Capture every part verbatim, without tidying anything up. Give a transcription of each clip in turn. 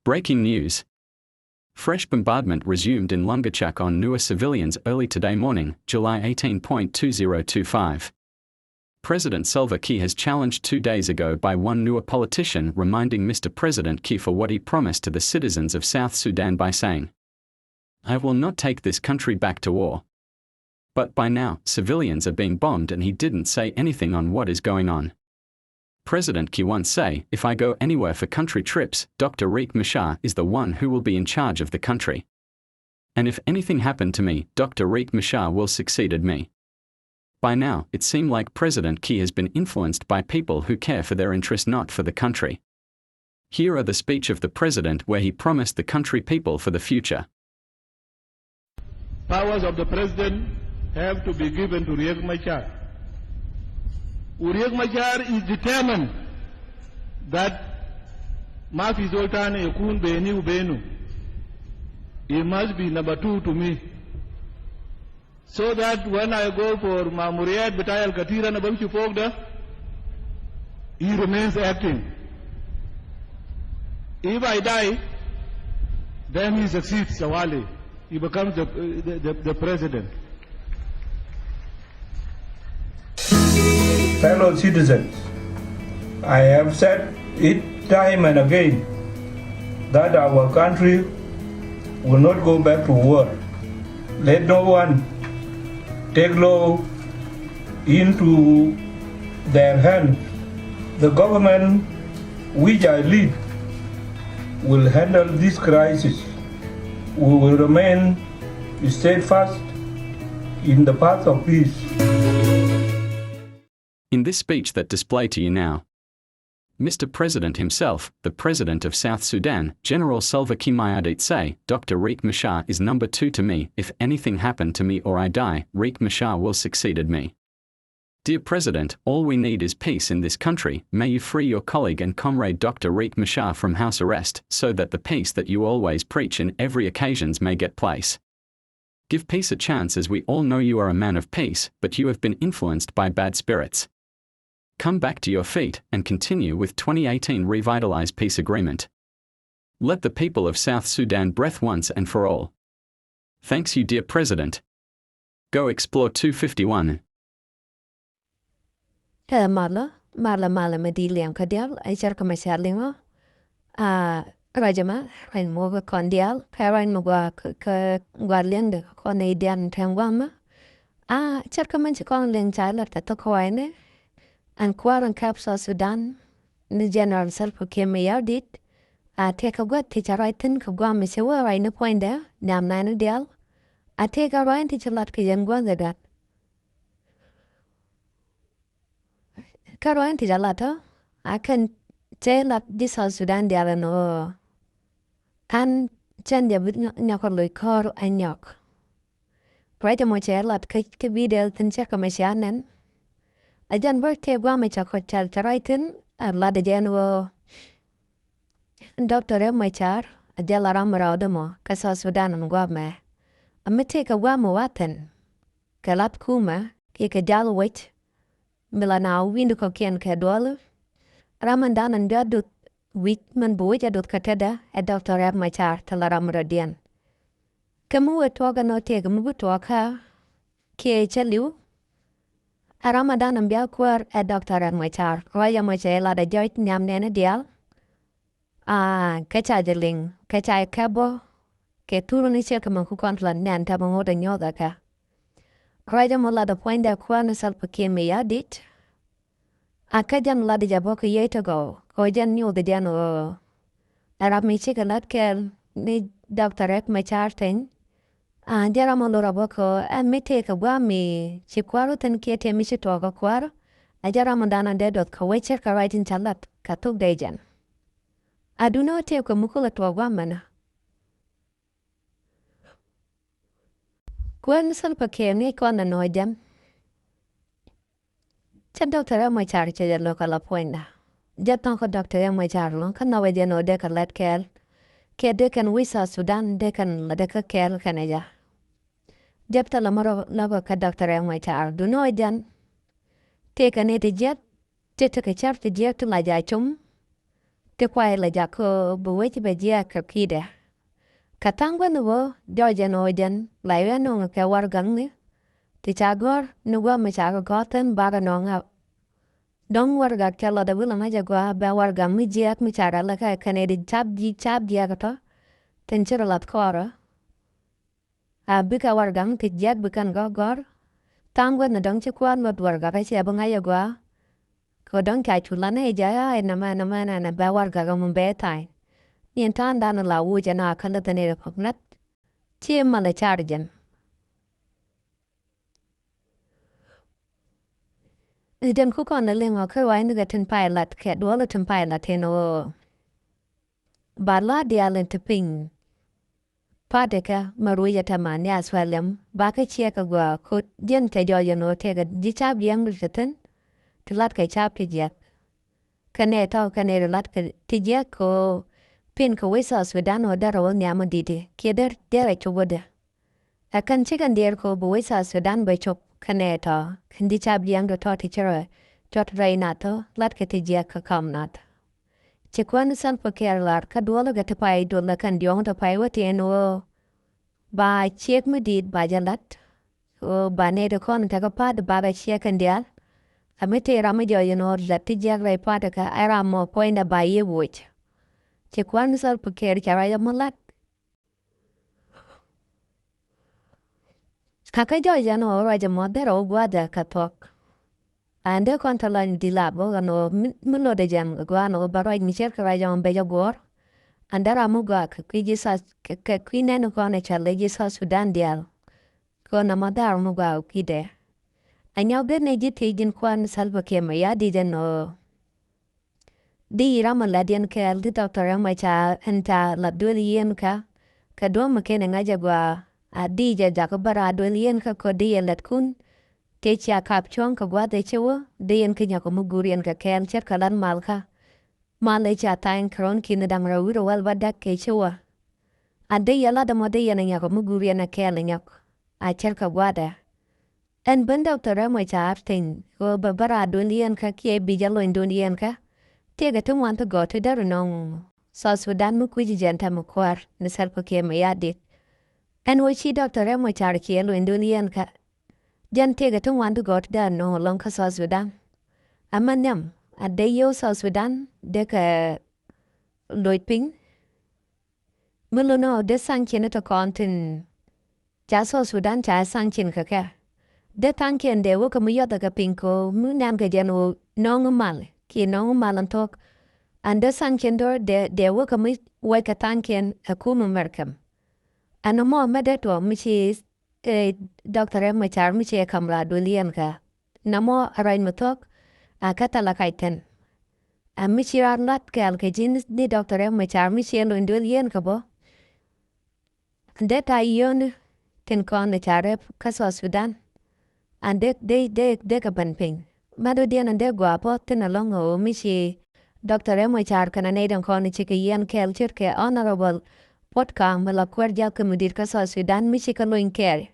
Breaking news. Fresh bombardment resumed in Lungachak on Nuer civilians early today morning, July eighteen point two zero two five. President Salva Kiir has challenged two days ago by one Nuer politician, reminding Mister President Kiir for what he promised to the citizens of South Sudan by saying, "I will not take this country back to war." But by now, civilians are being bombed and he didn't say anything on what is going on. President Kiir once say, "If I go anywhere for country trips, Doctor Riek Machar is the one who will be in charge of the country. And if anything happened to me, Doctor Riek Machar will succeeded me." By now, it seemed like President Kiir has been influenced by people who care for their interest, not for the country. Here are the speech of the president where he promised the country people for the future. Powers of the president have to be given to Riek Machar. Riek Machar is determined that ma fi zol tani yakun beni u benu. He must be number two to me. So that when I go for mamuriyat bitaya al katira na bamshi fok da, he remains acting. If I die, then he succeeds Sawali. He becomes the, the, the, the president. Fellow citizens, I have said it time and again that our country will not go back to war. Let no one take law into their hand. The government which I lead will handle this crisis. We will remain steadfast in the path of peace. In this speech that display to you now, Mister President himself, the President of South Sudan, General Salva Kiir Mayardit say, "Doctor Riek Machar is number two to me. If anything happened to me or I die, Riek Machar will succeeded me." Dear President, all we need is peace in this country. May you free your colleague and comrade Doctor Riek Machar from house arrest, so that the peace that you always preach in every occasions may get place. Give peace a chance, as we all know you are a man of peace, but you have been influenced by bad spirits. Come back to your feet and continue with twenty eighteen revitalized peace agreement. Let the people of South Sudan breath once and for all. Thanks you, dear President. Go explore two fifty-one. Ɛ malä, malä, malä mi di liɛŋ kä dial, ɛ cär kä mɛ cär liŋɔ. A rɔy jɛ mɛ, rɔy mɔ kä kɔn dial, kä rɔy mɔ gua kä, kä gua liɛŋ dɛ kɔn ɛ dial ni tɛŋ guam mɛ. A cär kä mɛ ci kɔn liɛŋ ca lɛ tɛ thok kɔn ɛ nɛ. Ɛn kuäär in käp South Sudan ni General Salva Kiir Mayardit. A tëëkɛ gua̱th ti ca ruac thi̱n kɛ gua̱a̱th mi cɛ wä ruac ni puɔ̱nydɛ nhiam nɛɛni diaal. A tëëkɛ ruac ti ci lat kɛ yɛn gua̱a̱th ɛ duat. Kä ruac ti ca lat ɔ, a kɛn cɛ lat ji̱ South Sudan diaal ɛn ɣöö an cɛn jɛ bi nyɔk, nyɔk kɛ loc kɔɔr ɛ nyɔk. Ruac ɛmɔ cɛ lat kä, kä video thi̱n cɛ kɛ mɛ cia nɛn. A jɛn bä tëë gua̱a̱th mi ca kɔc ca, ca ruac thi̱n a lat ɛ jɛ ɛn ɣöö Doctor Riek Machar a jɛ la ram mi rɔɔdɛ mɔ kä South Sudan ɛn gua̱a̱th mɛ. A mi tëëkɛ gua̱a̱th mi wa̱thi̱n kɛ lat kumɛ kiɛ kɛ jal wec mi la na wi̱i̱ni kɔ̱kiɛn kɛ duɔli. Ram ɛn dan ɛn bi a duth wi̱c min bi wi̱c a duth kä tetdɛ ɛ Doctor Riek Machar te la ram mi rɔ̱diɛn. Kä mi wee tuɔɔk ɛn ɔ tëëkɛ mi bi tuɔɔk kä kiɛ cä li̱w. Ɛ ram ɛn dan ɛn bi a kuäär ɛ Doctor Riek Machar ruac ɛmɔ cɛ lat ɛ jɔc nhiam nɛɛni diaal. A kä ca jɛ liŋ kä ca jɛ kɛ bä kɛ thurni cɛ kɛ mɛ ku kɔn plan nɛn tɛmɛ ŋot ɛ nyuɔth ɛ kɛ. Ruac ɛmɔ lat ɛ puɔ̱nydɛ kuäär ni Salva Kiir Mayardit. A kä jɛn lat jɛ bä kɛ yiey tɔgɔ kɛ jɛn nyuɔth jɛn ɣöö ɛ ram mi cikɛ lat kɛɛl ni Doctor Riek Machar thi̱n. A jɛ ram ɔ lor a bä kɛ ɣöö ɛ mi tëëkɛ gua̱a̱th mi ci kuäär wä thi̱n kiɛ tëë mi ci tuɔɔk kä kuäär. A jɛ ram ɔ dan ɔ dee duɔth kɛ wec cär kɛ ruac tin ca lat kɛ thok dee jɛn. A duundɛ ɣöö tëëkɛ mi kulɛ tuɔɔk gua̱a̱th mɛnɛ. Kuäär ni Salva Kiir ni kɔn ɛ nɔ jɛn. Cä Doctor Riek Machar cɛ jɛ lo̱k kɛ la puɔ̱nydä. Jɛ thɔ̱ŋ kä Doctor Riek Machar lo̱ŋ kä nhɔkɛ jɛ nɔ dee kɛ lät kɛɛl. Kɛ dee kɛn wi̱c South Sudan dee kɛn la dee kä kɛɛl kɛnɛ jɛ. Jɛ thilɛ mɛ rɔ lɔ̱kɛ kä Doctor Riek Machar duundɛ ɣöö jɛn. Tëëkɛ ni ti jiɛth, ti tekɛ cär ti jiɛth ti la jɛ a com. ti kuay la jak kɛ ɣöö bi wec bɛ jiɛɛk kɛ kui̱dɛ. Kɛ tha̱a̱ŋ guäth ni ɣöö jɔɔc ɛn ɣöö jɛn la yɛ nöŋ kɛ warɛgakni ti ca gɔ̱r ni gua̱a̱th mi ca kɛ gɔ̱r thi̱n bakɛ nöŋ ɣä. Dɔ̱ŋ warɛgak cɛ lath ɛ wi̱i̱ la ŋa̱c ɛ gɔaa bɛ warɛgak mi jiɛɛk mi ca rɛl ɛ kɛ kɛnɛ ti cap ji̱ cap jiɛɛk ɛ tɔ̱. Tin ci rɔ lath kɔɔrä. A bikɛ warɛgak ti jiɛk bi kɛn gɔ̱r gɔ̱r. Tha̱a̱ŋ guäth ni dɔ̱ŋ ci kuäär luɔt warɛgak ɛ cɛ bi ŋa̱c ɛ gɔaa. Kɛ dɔ̱ŋ ca cu lan ɛ jɛ a ɛ nɛmɛ nɛmɛ nɛnɛ bɛ warɛgak ɛmɔ bɛ tha̱a̱ŋ. Ni ɛn ta̱a̱ŋdan la wuc ɛn a kä läth ɛn ɛ rɛ pɔk nät. Ci mal ɛ car jɛn. Ni den ku kɔn ni liŋ ɔ kä ruac ni kɛ tin pay lat kɛ duɔl tin pay lat tin ɣöö. Ba la diaal in te piny. Pa̱a̱tdɛ kɛ ma ruec ɛ tɛman ni a thuɛl ɛm ba kä ciɛ kɛ gɔaa kot jiɛn tɛ jɔɔc ɛn ɣöö tëëkɛ ji̱ ca̱p jiɛm ri te thi̱n. Ti lat kɛ ca̱p ti jiɛk. Kɛnɛ tɔ̱ kɛnɛ ri lat kɛ ti jiɛk kɛ ɣöö pin kɛ wec South Sudan ɣöö derɛ wä nhiam ɔ di̱t kiɛ der derɛ cop wä dɛ. Ɛ kɛn cikɛ diɛɛr kɛ ɣöö bi wec South Sudan bɛ cop kɛnɛ tɔ̱ kɛn ji̱ ca̱p jiɛm ri tɔ̱ ti ci rɔ cɔt rɛy nath ɔ lat kɛ ti jiɛk kɛ kam nath. Ci kuäär ni Salva Kiir lar kä duɔlä kɛ ti pay duɔlä kɛn diɔ̱ɔ̱ŋ ti pay wä ti ɛn ɣöö ba ciek mi di̱i̱t ba jɛ la̱t. Ɣöö ba nɛy ti kɔn tekɛ pa̱a̱t bakɛ ciek kɛn diaal. Ɛ mi tëë ram mi jɔɔc ɛn ɣöö la̱t ti jiɛk rɛy pa̱a̱t kɛ ɛ ram mɔ puɔ̱nydɛ ba yiëë woc. Ci kuäär ni Salva Kiir cɛ ruac ɛmɔ la̱t. Kakä jɔɔc ɛn ɣöö ruac ɛmɔ derɛ wä gua̱a̱th ɛ kɛ thuɔ̱k. An dee kɔn te lɔny di̱t la bä ɣän ɣöö mi, mi lotdɛ jɛn gua̱a̱n ɣöö bɛ ruac mi ce̱tkɛ ruac ɛmɔ bɛ jɛ guɔ̱ɔ̱r. An dee ram mi gɔaa kɛ kui̱ ji̱ South, kɛ, kɛ kui̱ nɛn kɔn ɛ cɔal i̱ ji̱ South Sudan diaal. Kɛ ɣöö nɔmɔ dee ram mi gɔaa kɛ kui̱dɛ. Ɛ nyɔk dee nɛ ji̱ thiec ji̱n kuäär ni Salva Kiir Mayardit ɛn ɣöö di ram mi lat yɛn kɛɛl ti Doctor Riek Machar ɛn ca lat duel yɛn kä. Kɛ duɔ̱m mi ken ɛ ŋa̱c ɛ gɔaa a di jɛ jakä bä raar duel yɛn kä kɔ di yɛ latkun. Tëë cia kap cuɔ̱ŋ kɛ gua̱th ëë ci wä di yɛn kä nyɔk mi guur yɛn kɛ kɛɛl ce̱tkɛ lat mal kä. Mal ëë cia tha̱a̱ŋ kɛ rɔ̱n ki̱n da̱ŋ rɛw wi̱r ɛ wäl bä däk kɛ ci wä. A di yɛ lat ɛmɔ di yɛn ɛ nyɔk mi guur yɛn ɛ kɛɛl ɛ nyɔk. A ce̱tkɛ gua̱dɛ. Ɛn ben Doctor Riek Machar thi̱n ɣöö bɛ bä raar duel yɛn kä kiɛ bi jɛ lony duel yɛn kä. Tëëkɛ ti ŋuan ti gɔ̱r ti däri nɔŋ South Sudan mi kui̱ci jɛn tɛmɛ kuäär ni Salva Kiir Mayardit. Ɛn ɣöö ci Doctor Riek Machar kiɛ lony duel yɛn kä. Jɛn tëëkɛ ti ŋuan ti gɔ̱r ti däri nɔŋ ɛlɔ̱ŋ kä South Sudan. Ɛmɛ nhiam a dee yio̱w South Sudan dee kɛ loc piny. Mi lun ɔ dee sanction ti kɔn tin ca South Sudan ca sanction kɛ kɛ. Dee sanction dee wä kɛ mi yɔth kɛ piny kɛ mi nɛn kɛ jɛn wä nɔŋ mal kiɛ nɔŋ mal an thok. An dee sanction dor dee, dee wä kɛ mi wec kɛ sanction ɛ kum America. An mɔ mɛ dee tuɔ mi ci, eh, Doctor Riek Machar mi ci ɛ kam raar duel yɛn kɛ. Nɔmɔ a ruac mi thok a kä thal a kac thin. A mi ci raar lat kɛɛl kɛ ji̱n ni Doctor Riek Machar mi ci ɛ lony duel yɛn kɛ bä. Dee ta̱a̱ yio̱o̱ni tin kɔn ni ca rep kä South Sudan. An dee, dee, dee, dee kɛ ben piny. Mɛt wä diɛn an dee gɔaa puɔth thin ɛlɔ̱ŋ ɣöö mi ci Doctor Riek Machar kɛnɛ nɛy tin kɔn ci kɛ yiɛn kɛɛl ce̱tkɛ Honorable Puɔt Kaŋ mi la kuäär jiath kä mi di̱t kä South Sudan mi ci kɛ lony kɛɛl.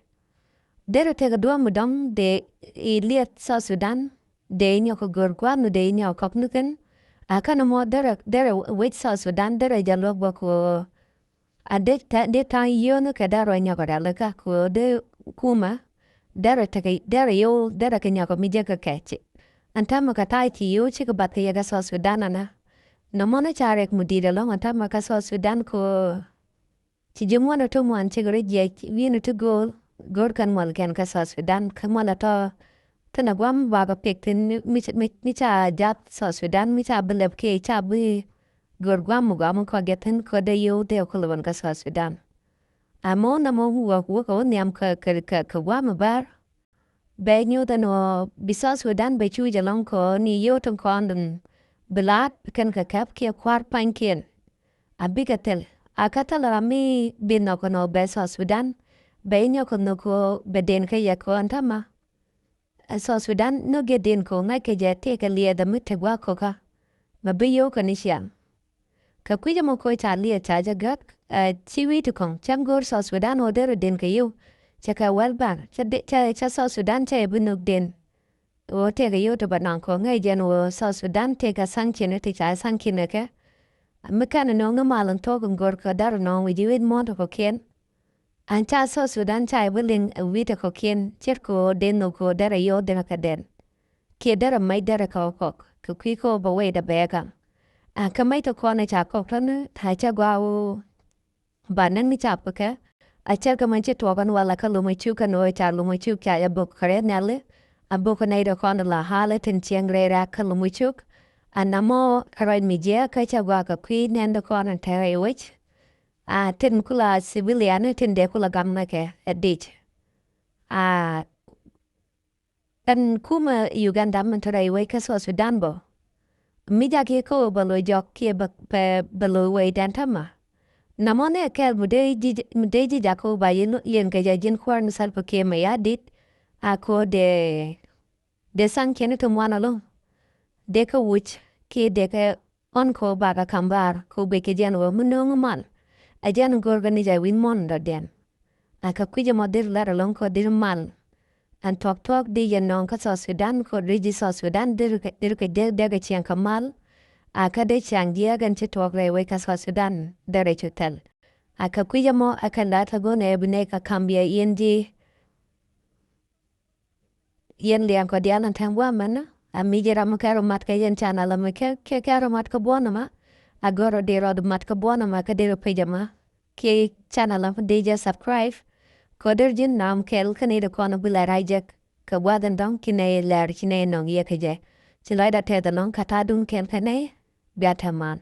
Derɛ tekɛ duɔ̱ɔ̱p mi dɔ̱ŋ dee i̱ liɛth South Sudan dee i̱ nyɔk kɛ gör gua̱a̱th mi dee i̱ nyɔk kɔk ni kɛn. A kɛn ɛmɔ derɛ, derɛ wec South Sudan derɛ jɛ luäk bä kɛ ɣöö a dee ta̱a̱, dee ta̱a̱ yio̱o̱ni kɛ derɛ nyɔk kɛ rɛl kä kɛ ɣöö dee kumɛ derɛ tekɛ derɛ yio̱w derɛ kɛ nyɔk kɛ mi jek kɛ kɛc. Ɛn täämɛ kɛ ta̱a̱ ci yio̱w cikɛ bath kɛ yɛ kɛ South Sudan ɛnɛ. Nɔmɔ ni ca rɛk mi di̱i̱t ɛlɔ̱ŋ ɛn täämɛ kɛ South Sudan kɛ ɣöö Ci ji̱ muɔ̱n ɛ ti muɔ̱n cikɛ rɔ jiɛc wi̱i̱ni ti gööl. Göör kɛn muɔl kɛn kä South Sudan kä muɔl ɛ tɔ. Thin ɛ guam bakɛ pik thin mi, mi, mi, mi ca jath South Sudan mi ca bi lɛp kiɛ ca bi göör guam mi guam kɔk jɛ thin kä dee yio̱w dee kulɛ wän kä South Sudan. Amɔ nɔmɔ wä wä kɛ wä nhiam kɛ, kɛ, kɛ, kɛ guam mi bär. Bɛ nyuuth ɛn ɣöö bi South Sudan bɛ cuuc ɛlɔ̱ŋ kɛ ɣöö ni yio̱w tin kɔn dun bi la̱a̱t bi kɛn kɛ kɛp kiɛ kua̱r pa̱nykiɛn. A bikɛ thil a kä thil ram mi bi nhɔk ɛn ɣöö bɛ South Sudan bɛ inyɔk kɛ nhök kɛ ɣöö bɛ den kä yɛ kɛ ɣöö ɛn täämɛ. Ɛ South Sudan nhök jɛ den kɛ ɣöö ŋa̱ckɛ jɛ tëëkɛ liɛɛth ɛ mi te gua̱a̱k kɔkä. Mɛ bi yio̱w kɛ ni ciaŋ. Kɛ kui̱c ɛmɔ koc ca liɛth ca jɛ gäk, ɛ, ci wi̱i̱ ti kɔ̱ŋ cäŋ go̱o̱r South Sudan ɣöö derɛ den kɛ yio̱w. Cɛ kɛ wäl bär, cɛ de, cɛ, cɛ South Sudan cɛ yɛ bi nhök den. Ɣöö tëëkɛ yio̱w ti bɛ naŋ kɔ̱ŋ ŋäc jɛn ɣöö South Sudan tëëkɛ sanction ti ca sanction kɛ. Mi kɛn nɔŋ ni mal in thuɔ̱k in gör kɛ dɛr nɔŋ wi̱c i̱ wi̱c muɔ̱ɔ̱n tɔ̱ kɔ̱kiɛn. An ca South Sudan ca i̱ bi liŋ ɛ wi̱i̱ tɔ̱ kɔ̱kiɛn ce̱tkɛ ɣöö den nhök kɛ ɣöö derɛ yio̱w derɛ kɛ dɛn. Kiɛ derɛ mac derɛ kɛ ɣä kɔk kɛ kui̱ kä ɣöö bɛ wecdɛ bɛ ɛ gaŋ. An kä mac tɔ̱ kɔn ɛ ca kɔk tɔ̱ni a cä gɔaa ɣöö ba näk ni cap kɛ kɛ. A cärkɛ mɛn ci tuɔɔk ɛn wala kä Lomacuk kɛn ɣöö ca Lomacuk ca jɛ bök kɛ rɛy nhiali. A bök kɛ nɛy dee kɔn la ɣa̱lä tin cieŋ rɛy rɛ̈k kä Lomacuk. A namɔ ruac mi jiɛɛk kä cä gɔaa kɛ kui̱ nɛn dee kɔn ɛn te rɛy wec. A tin kula civilian tin dee kula gam nɛ kɛ ɛ dic. A Kɛn kumɛ Uganda min te rɛy wec kä South Sudan bä. Mi jak yɛ kä ɣöö bɛ lo̱c jɔk kiɛ bɛ, bɛ, bɛ lo̱c wecdan täämɛ. Namɔ ni ɛ kɛl mi dee ji̱, mi dee ji̱ jak kä ɣöö ba yɛ lo-, yɛn kɛ jɛ ji̱n kuäär ni Salva Kiir Mayardit. A kɛ ɣöö dee, dee sanction ti muan ɛlɔ̱ŋ. Dee kɛ wuc kiɛ dee kɛ ɣɔn kɛ ɣöö bakɛ ka̱m raar kɛ ɣöö bek kɛ jɛn ɣöö mi no̱o̱ŋ mal. Ɛ jɛn go̱o̱rkɛ ni jɛ wi̱n muɔ̱ɔ̱n dɔ̱diɛn. A kɛ kui̱c ɛmɔ deri lat ɛlɔ̱ŋ kɛ ɣöö deri mal. Ɛn thuɔ̱k thuɔ̱k di yɛn nɔŋ kä South Sudan kɛ ɣöö deri ji̱ South Sudan deri kɛ, deri kɛ dee, dee kɛ ciɛŋ kɛ mal. A kä dee ciaŋ jiääk ɛn ci tuɔɔk rɛy wec kä South Sudan derɛ cu thɛl. A kɛ kui̱c ɛmɔ ɛ kɛ la̱t ɛ go̱n ɛ bi nɛy kɛ ka̱m yɛ yɛn ji̱. Yɛn liɛŋ kɔ diaal ɛn tɛm wä mɛn a mi ji̱ ram mi kɛ rɔ mat kɛ yɛn channel ɛmɛ kɛ, kɛ, kɛ rɔ mat kɛ buɔ̱n ɛmɛ. A gör rɔ di rɔ mat kɛ buɔ̱n ɛmɛ kɛ di rɔ page ɛmɛ. Kiɛ channel ɛmɛ di jɛ subscribe. Kɔ der ji̱n nam kɛl kä ni di kɔn bi lɛ raj jek kɛ gua̱th ɛn dɔ̱ŋ ci nɛ lɛr ci nɛ nɔŋ yɛ kɛ jɛ. Ci lɔcda tɛth ɛlɔ̱ŋ kä ta̱a̱dun kɛl kɛ nɛ bia tɛm man.